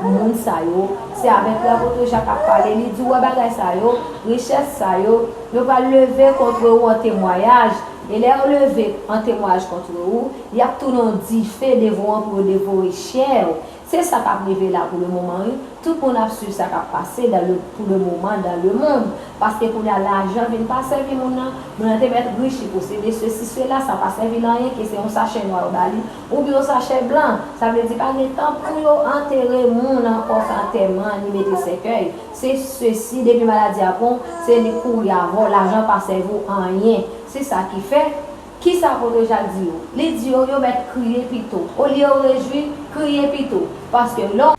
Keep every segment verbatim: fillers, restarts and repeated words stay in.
Moun sa yo, se avèk yo apot Jan ap pale, li di, w wè bagay sa yo, richès sa yo, yo pral leve kont ou an temwayaj, e lè yo leve an temwayaj kont ou, y ap tounen yon dife devan w pou yo devore chè w. Se sa k ap rive la pou le moman, wi. Tout moun ap swiv sa k ap pase dans le, pour le moment dans le monde. Paske kounye a lajan vin pa sèvi moun nan. Moun nan te mèt rich, li posede sesi, sela, sa pa sèvi l anyen, ke se yon sachè nwa yo ba li, oubyen yon sachè blan. Sa vle di pa gen tan pou yo antere moun ankò, fè antèman, ni mete sèkèy. Se sesi, depi maladi a pran w, se li kouri avè w, lajan pa sèvi w anyen. Se sa ki fè, kisa apot Jan di yo? Li di yo, yo mèt kriye pito. Olye yo rejwi, kriye pito. Paske lè w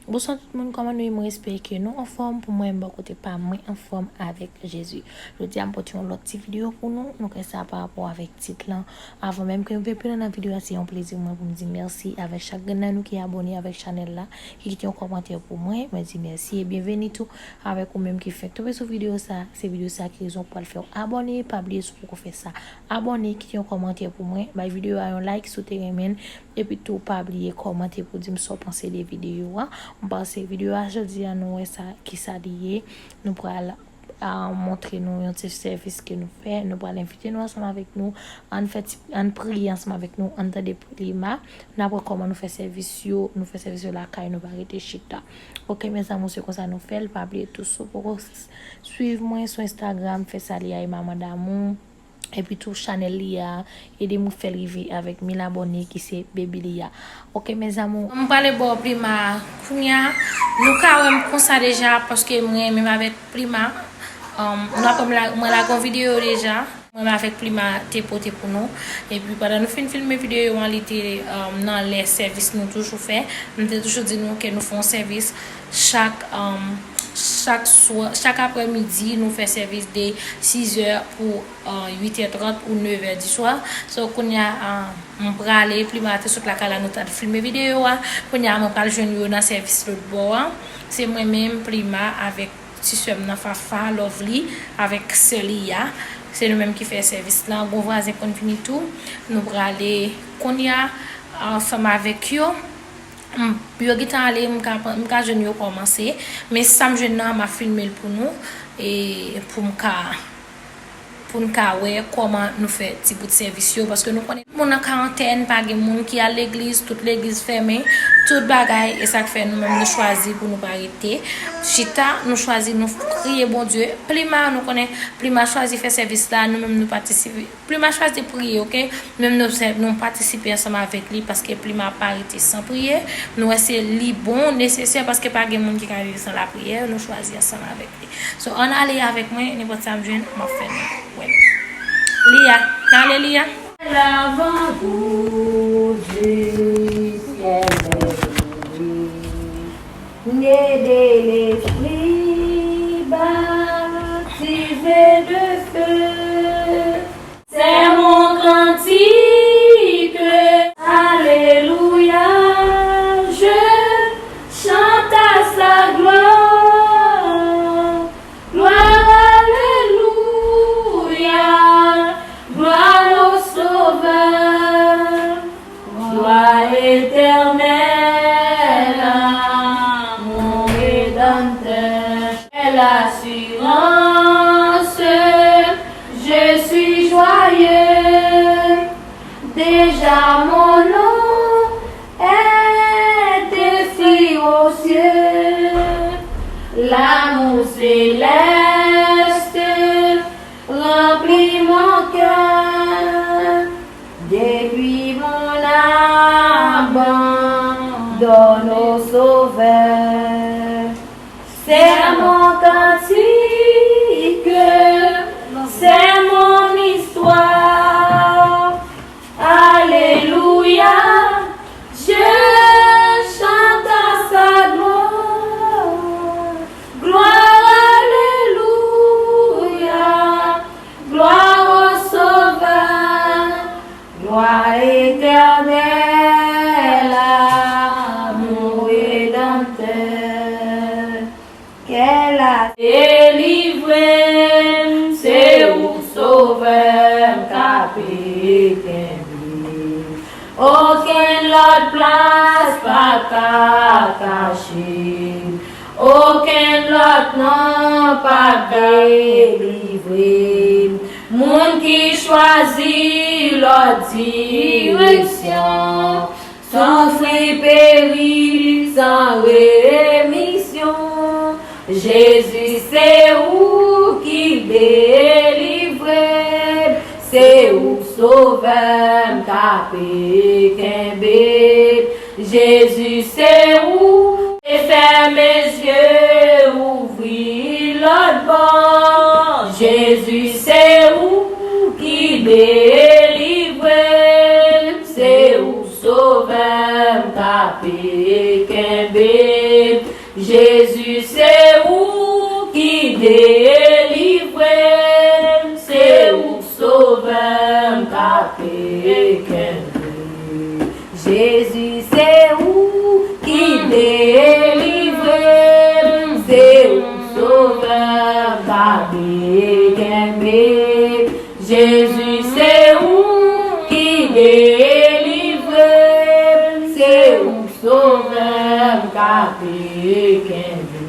Bonswa tout moun, kòman nou ye? Mwen espere ke nou anfòm. Pou mwen, bò kote pa mwen, anfòm avèk Jezi. Jodi a, m pote yon lòt ti videyo pou nou. Nou kwè sa pa rapò avèk tit lan. Avan menm ke m ven pi lwen nan videyo a, se yon plezi mwen pou m di mèsi avèk chak grenn nan nou ki abòne avèk chanèl la, ki kite yon kòmantè pou mwen. Mwen di mèsi e byenveni tou avèk ou menm ki fèk tonbe sou videyo sa. Se videyo sa ki rezon pou al fè w abòne. Pa bliye si w poko fè sa, abòne, kite yon kòmantè pou mwen, bay videyo a yon like si w te renmen l. Epi tou, pa bliye kòmante pou di m sa w panse de videyo a. M panse videyo a jodi a, nou wè sa, kisa li ye. Nou pral, a, montre nou yon ti sèvis ke nou fè. Nou pral envite nou ansanm avèk nou. Ann fè ti, ann priye ansanm avèk nou. Ann tande Plima. N ap wè kòman nou fè sèvis yo. Nou fè sèvis yo lakay nou, pa rete chita. Oke, mezanmi, se konsa nou fè l. Pa bliye tou, si w poko s-, swiv mwen sou Instagram, fè sa li a, e Maman Damou. Epi tou chanèl li a, ede m fè l rive avèk mil abòne ki se Baby Lia. Oke, mes amours. M prale ba w Plima kounye a. Nou ka wè m konsa deja, paske mwen renmen m avèk Plima. Um, nou ap wè m la, mwen lage yon videyo deja. Mwen avèk Plima te pote pou nou. Epi pandan nou fin filme videyo an, li te, um, nan lè sèvis nou toujou fè. M te toujou di nou ke nou fè yon sèvis chak, um, chak swa, chak aprèmidi, nou fè sèvis de sizè pou an uit è trant ou nevè di swa. So, kounye a, an, m prale, Plima te sot lakay la, nou t al filme videyo a. Kounye a, mwen pral jwenn yo nan sèvis lòt bò a. Se mwen menm, Plima, avèk ti sè m nan, Fafa, Lovely, avèk sè Lia. Se nou menm ki fè sèvis la. Gon vwazen konn vini tou. Nou prale kounye a, ansanm avèk yo. M, yo gentan ale, m ka, m ka jwenn yo kòmanse. Men sa m jwenn nan, m ap filme l pou nou. E pou m ka pou n ka wè kòman nou fè ti bout sèvis yo, paske nou konnen moun an karantèn, pa gen moun ki al legliz, tout legliz fèmen, tout bagay, e sa k fè nou menm nou chwazi pou nou pa rete chita, nou chwazi nou priye Bondye. Plima, nou konnen Plima chwazi fè sèvis la, nou menm nou patisipe. Plima chwazi priye, oke? Nou menm nou, nou patisipe ansanm avèk li, paske Plima pa rete san priye. Nou wè se li bon, nesesè, paske pa gen moun ki ka viv san lapriyè, nou chwazi ansanm avèk li. So, ann ale avèk mwen, nenpòt sa m jwenn, m ap fè nou wè. Lia, n ale, Lia. L'avant-goût du ciel est venu, né de l'Esprit, baptisé de feu. C'est mon cantique. Alléluia, je chante à sa gloire. Gloire, alléluia, gloire au Sauveur. Gloire éternelle à mon Rédempteur. Quelle assurance, je suis joyeux. Déjà mon nom est écrit aux cieux. L'amour céleste remplit mon cœur. Depuis mon abandon au Sauveur, c'est mon cantique, c'est mon histoire. Alléluia, je chante à sa gloire. Gloire, alléluia, gloire au Sauveur. Gloire éternelle à mon Rédempteur. Kè la delivre m, se ou Sovè m k ape kenbe. Okenn lòt plas pa ka kache. Okenn lòt non p ap delivre. Moun ki chwazi lòt direksyon, soufri, peri san remisyon. Jezi, se ou ki delivre m, se ou sovè m k ape kenbe. Jezi, se ou, e fèmen zye, ouvri lòt bò. Jezi, se ou ki delivre m, se ou sovè m k ape kenbe. Jezi, se ou ki delivre m, se ou sovè m k ape kenbe. Jezi, se ou ki delivre m, se ou sovè m k ape kenbe. Jezi, se ou ki delivre m, se ou sovè m k ape kenbe.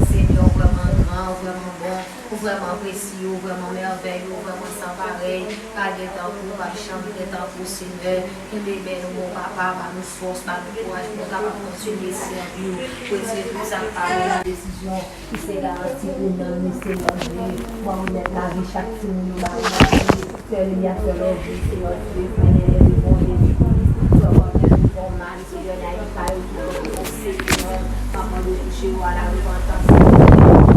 Senyè, ou vrèman gran, ou vrèman bon, ou vrèman presi, ou vrèman mèvèye, ou vrèman san parèy. Pa gen tankou, pa janm gen tankou, Senyè. Kenbe men nou, bon Papa, ba nou fòs, ba nou kouraj pou nou kapab kontinye sèvi w. Prese tout sa k pa bon nan desizyon ki se garanti pou nanm nou, Senyè Dye. Mwen remèt lavi chak timoun ou ba mwen, sè Lia, sè Lòvi, Senyè Dye, frè Nènè, Depon, Jezi Kris, frè Wòtè, Depon, Mari, Senyè, Nayifa, yo tout, Senyè, m ap mande touche yo a la repantans, Senyè,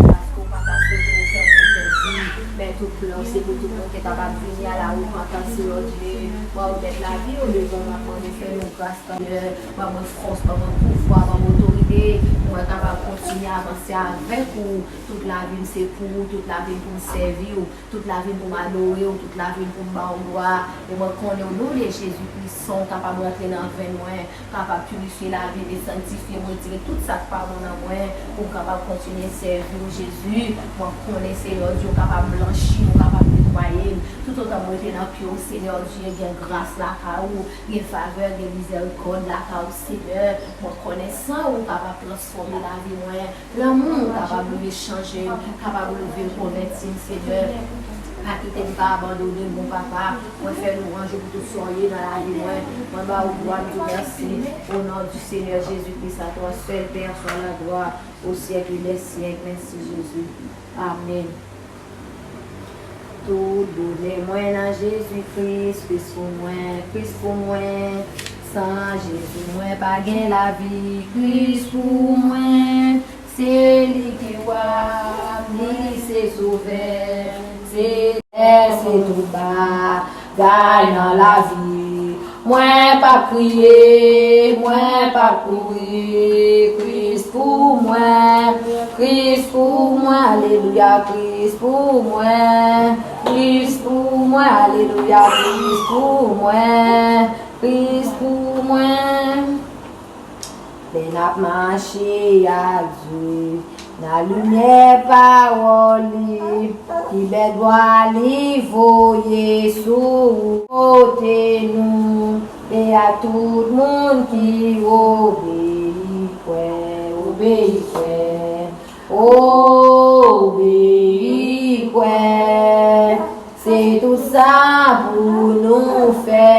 paske ou pa ka sove yo fè moun pèdi, men tout plan w se pou tout moun te kapab vini a la repantans, Senyè Dye. Mwen remèt lavi yo devan w, m ap mande fè nou gras, Senyè, ban mwen fòs, ban mwen pouvwa, ban mwen otorite, pou mwen kapab kontinye avanse avèk ou. Tout lavi m se pou ou, tout lavi m pou m sèvi w, tout lavi m pou m adore w, tout lavi m pou m ba w glwa. E mwen konnen o non de Jezi Kris, san w kapab rantre nan venn mwen, kapab pirifye lavi m e sanktifye m, retire tout sa k pa bon nan mwen, pou m kapab kontinye sèvi w, Jezi. Mwen konnen, Senyè Dye, w kapab blanchi m, w kapab netwaye m. Toutotan m rete nan pye w, Senyè Dye, gen gras lakay ou, gen favè, gen mizèrikòd lakay ou, Senyè. Mwen konnen san ou kapab transfòme lavi mwen. Lanmou w kapab leve chanje m, kapab leve konvèti m, Senyè. Pa kite m pa abandone m, bon Papa. Mwen fè lwanj ou pou tout sa w ye nan lavi mwen. Mwen ba ou glwa, m di w mèsi. Au nom du Seigneur Jésus-Christ, à toi seul, Père, soit la gloire au siècle des siècles. Mèsi, Jezi. Amèn. Tout bonè mwen nan Jezi Kris, Kris pou mwen, Kris pou mwen. San Jezi mwen pa gen lavi, Kris pou mwen. Se li ki wa m, li se sovè m, se, se tout bagay nan lavi. Mwen p ap kriye, mwen p ap kouri, Kris pou mwen, Kris pou mwen, alelouya, Kris pou mwen, Kris pou mwen, alelouya, Kris pou mwen, Kris pou mwen. Lè n ap mache ak Dye nan limyè pawòl li, ki bèt bwa li voye sou kote nou, e ak tout moun ki obeyi kwè, obeyi kwè, obeyi kwè. Se tout sa pou nou fè,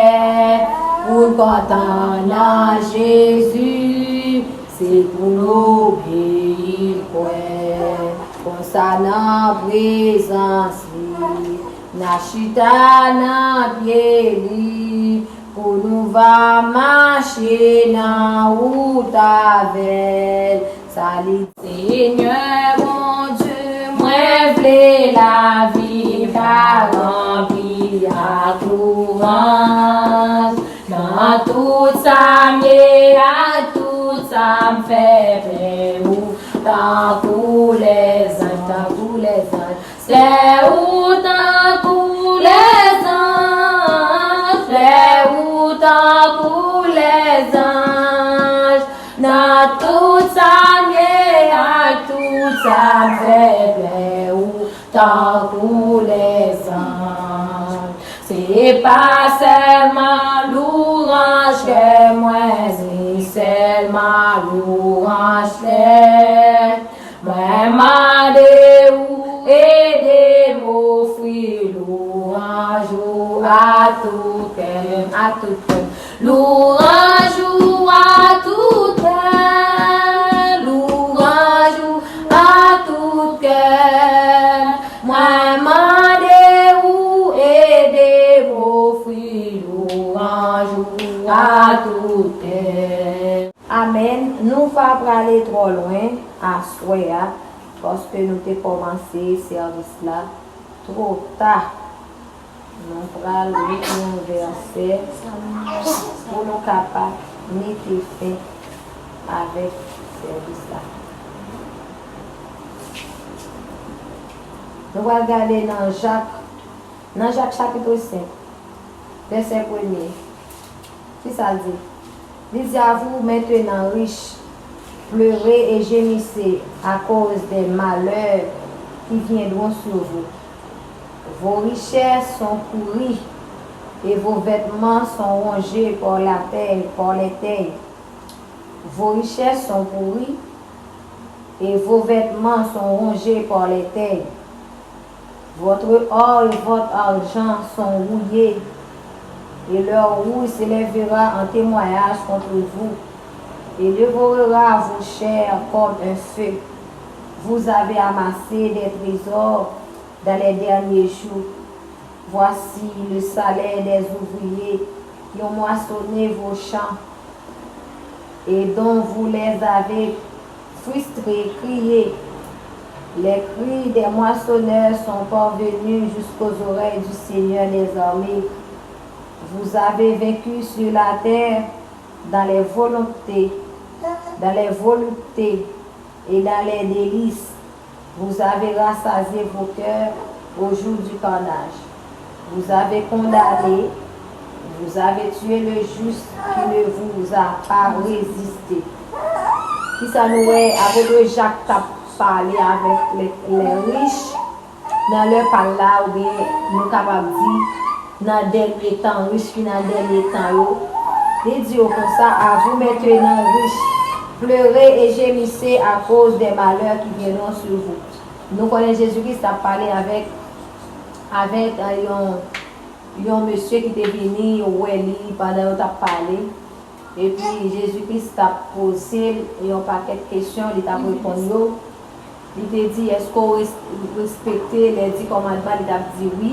pou n kontan nan Jezi, se pou n obeyi l, kwè. Konsa nan prezans li, n a chita nan pye li, pou nou va mache nan wout avè l. Sa li Senyè Bondye, mwen vle lavi m ta ranpli ak louranj. Nan tout sa m ye ak tout sa m fè, fè ou tankou lèzanj, tankou lèzanj. Sè ou tankou lèzanj, sè ou tankou lèzanj. Nan tout sa m ye ak tout sa m fè, fè ou tankou lèzanj. Se pa sèlman louranj kè mwen ni Sèlman louwanj lè mwen mande ou ede m ofri louwanj ou a tout kè m, a tout kè m. Louwanj ou a tout kè m, louwanj ou a tout kè m. Mwen mande ou ede m ofri louwanj ou a tout kè m. Amèn. Nou pa prale twò lwen aswè a, paske nou te kòmanse sèvis la twò ta. Nou pral li yon vèsè pou nou kapab mete fen avèk sèvis la. Nou pral gade nan Jak, nan Jak chapit senk, vèsè premye. Kisa l di? Li di, à vous maintenant riches, pleurez et gémissez à cause des malheurs qui viendront sur vous. Vos richesses sont pourries et vos vêtements sont rongés par la terre, par les tailles. Vos richesses sont pourries et vos vêtements sont rongés par les tailles. Votre or et votre argent sont rouillés, et leur rouille s'élèvera en témoignage contre vous, et dévorera vos chairs comme un feu. Vous avez amassé des trésors dans les derniers jours. Voici le salaire des ouvriers qui ont moissonné vos champs et dont vous les avez frustrés. Criez. Les cris des moissonneurs sont parvenus jusqu'aux oreilles du Seigneur des armées. Vous avez vaincu sur la terre dans les volontés, dans les voluptés et dans les délices. Vous avez rassasié vos cœurs au jour du carnage. Vous avez condamné, vous avez tué le juste qui ne vous a pas résisté. Kisa nou wè? Apot Jak t ap pale avèk lè, lè rich nan lè pa l la, oubyen nou kapab di nan dènye tan, rich ki nan dènye tan yo. Li di yo konsa, à vous maintenant riches, pleurez et gémissez à cause des malheurs qui viendront sur vous. Nou konnen Jezi Kris t ap pale avèk, avèk, eh, yon, yon mesye ki te vini wè li pandan yo t ap pale. Epi Jezi Kris t ap poze l yon pakèt kesyon, li t ap reponn yo. Li te di, èske w res-, respekte lè di kòmandman? Li t ap di wi.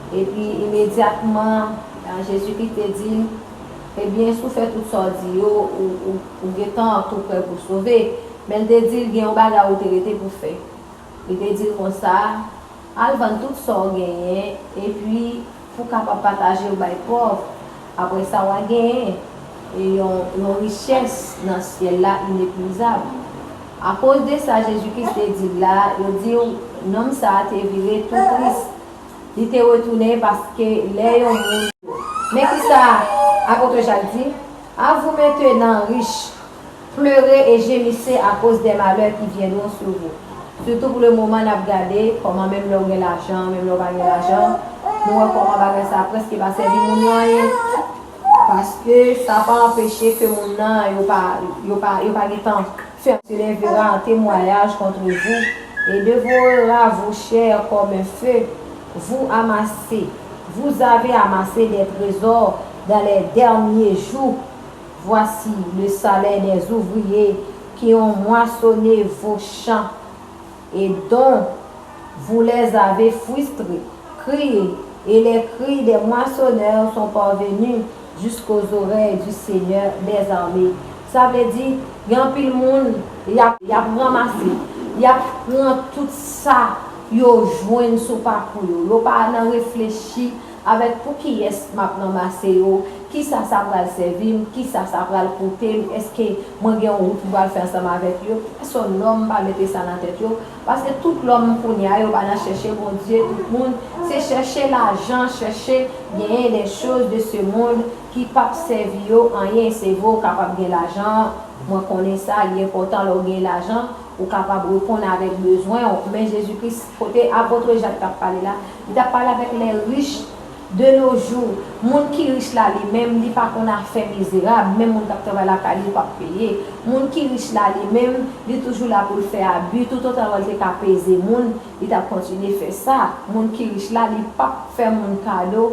Epi imedyatman, a, Jezi Kris te di l, ebyen, si w fè tout sa w di yo, ou, ou, ou gentan tou prè pou w sove. Men l te di l gen yon bagay ou te rete pou w fè. Li te di l konsa, al vann tout sa w genyen, epi pou w kapab pataje w bay pòv. Apre sa, w a genyen yon, yon richès nan syèl la inepwizab. Akoz de sa Jezi Kris te di l la, yo di w, nonm sa a te vire tou tris. Li te retounen paske lè yon moun. Men kisa apot Jak di? À vous maintenant riches, pleurez et gémissez à cause des malheurs qui viendront sur vous. Sitou pou le moman n ap gade kòman menm lè w gen lajan, menm lè w pa gen lajan, nou wè kòman bagay sa a prèske pa sèvi moun yo anyen. Paske sa pa anpeche ke moun nan yo pa, yo pa, yo pa gentan fè. S'élèvera en témoignage contre vous et dévorera vos chairs comme un feu. Vous amassez, vous avez amassé des trésors dans les derniers jours. Voici le salaire des ouvriers qui ont moissonné vos champs et dont vous les avez frustrés. Criez, et les cris des moissonneurs sont parvenus jusqu'aux oreilles du Seigneur des armées. Sa vle di, gen anpil moun, y ap, y ap ranmase, y ap pran tout sa yo jwenn sou pakou yo. Yo pa nan reflechi avèk pou kiyès m ap ranmase yo, kisa sa pral sèvi m, kisa sa pral koute m, èske mwen gen yon wout m pral fè ansanm avèk yo. Pèsòn lòm pa mete sa nan tèt yo, paske tout lòm kounye a, yo pa nan chèche Bondye, tout moun se chèche lajan, chèche genyen des choses de ce monde ki p ap sèvi yo anyen. Se vre, w kapab gen lajan, mwen konnen sa, li enpòtan lè w gen lajan, ou kapab reponn avèk bezwen w. Men Jezi Kris, kote apot Jak t ap pale la, li t ap pale avèk lè rich, De nos jours, moun ki rich la li menm, li pa konn afè mizerab, menm moun k ap travay lakay li, li p ap peye. Moun ki rich la li menm, li toujou la pou l fè abi, toutotan l te ka peze moun, li t ap kontinye fè sa. Moun ki rich la, li p ap fè moun kado,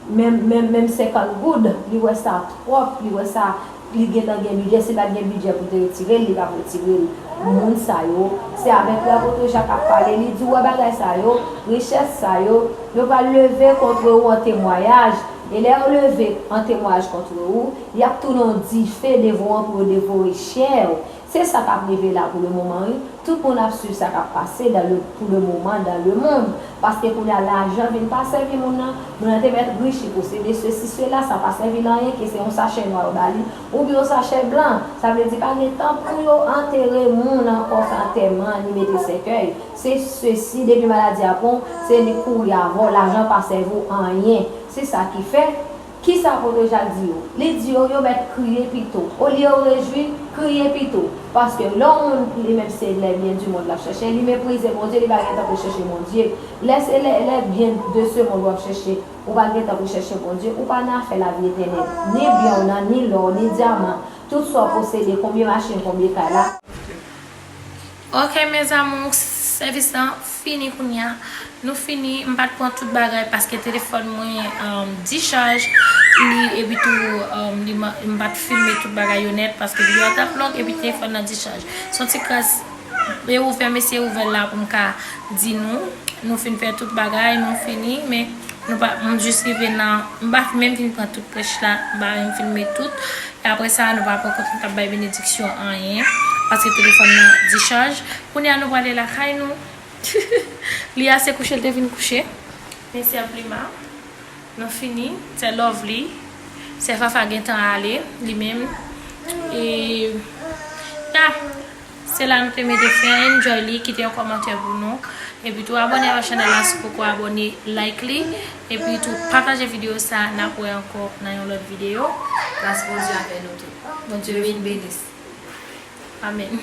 menm, menm, menm senkant goud, li wè sa twòp, li wè sa, li gentan gen bidjè, si l pa t gen bidjè pou te retire l, li p ap retire l. Moun sa yo, se avèk lè Poto Jak ap pale, li di, w wè bagay sa yo, richès sa yo, yo pral leve kont ou an temwayaj. E lè yo leve an temwayaj kont ou, y ap tounen yon dife devan w pou yo devore chè w. Se sa k ap rive la pou le moman, wi. Tout moun ap swiv sa k ap pase dans le, pou le moman dans le monde. Paske kounye a lajan vin pa sèvi moun nan. Moun nan te mèt rich, li posede sesi, sela, sa pa sèvi l anyen, ke se yon sachè nwa yo ba li, oubyen yon sachè blan. Sa vle di pa gen tan pou yo antere moun ankò, fè antèman, ni mete sèkèy. Se sesi, depi maladi a pran w, se li kouri avè w, lajan pa sèvi w anyen. Se sa ki fè, kisa Poto Jak di yo? Li di yo, yo mèt kriye pito. Olye yo rejwi, kriye pito. Paske lè yon moun, li menm se les biens du monde l ap chèche, li meprize Bondye, li pa gen tan pou chèche Bondye. Lè se les, les biens de ce monde w ap chèche, ou pa gen tan pou chèche Bondye, ou pa nan afè lavi etènèl. Ni byen w nan, ni lò, ni dyaman, tout sa w posede, konbyen machin, konbyen kay la. Ok, mes amours, sèvis lan fini kounye a. Nou fini, m pa t pran tout bagay paske telefòn mwen, um, dichaj. Li, epi tou, um, li, ma- m pa t filme tout bagay yo nèt paske videyo a t ap long epi telefòn nan dichaj. Se yon ti kras, e ouvè, mesye ouvè l la pou m ka di nou. Nou fin fè tout bagay, nou fini, men nou pa, m jis rive nan, m pa menm fin pran tout prèch la, m pa menm filme tout. E apre sa, nou pa pran kont nou t ap bay benediksyon anyen, paske telefòn nan dichaj. Kounye a, nou prale lakay nou. Li ase kouche, l te vin kouche. Men sè Plima, nou fini. Sè Lovely, sè Fafa gentan ale, li menm. E, ya, se la nou te mete fen, enjoy li, kite yon kòmantè pou nou. Epi tou, abòne avèk chanèl la si w poko abòne, like li. Epi tou, pataje videyo sa, n ap wè ankò nan yon lòt videyo. Gras Bondye avè nou tout. Bondye beni. Amen.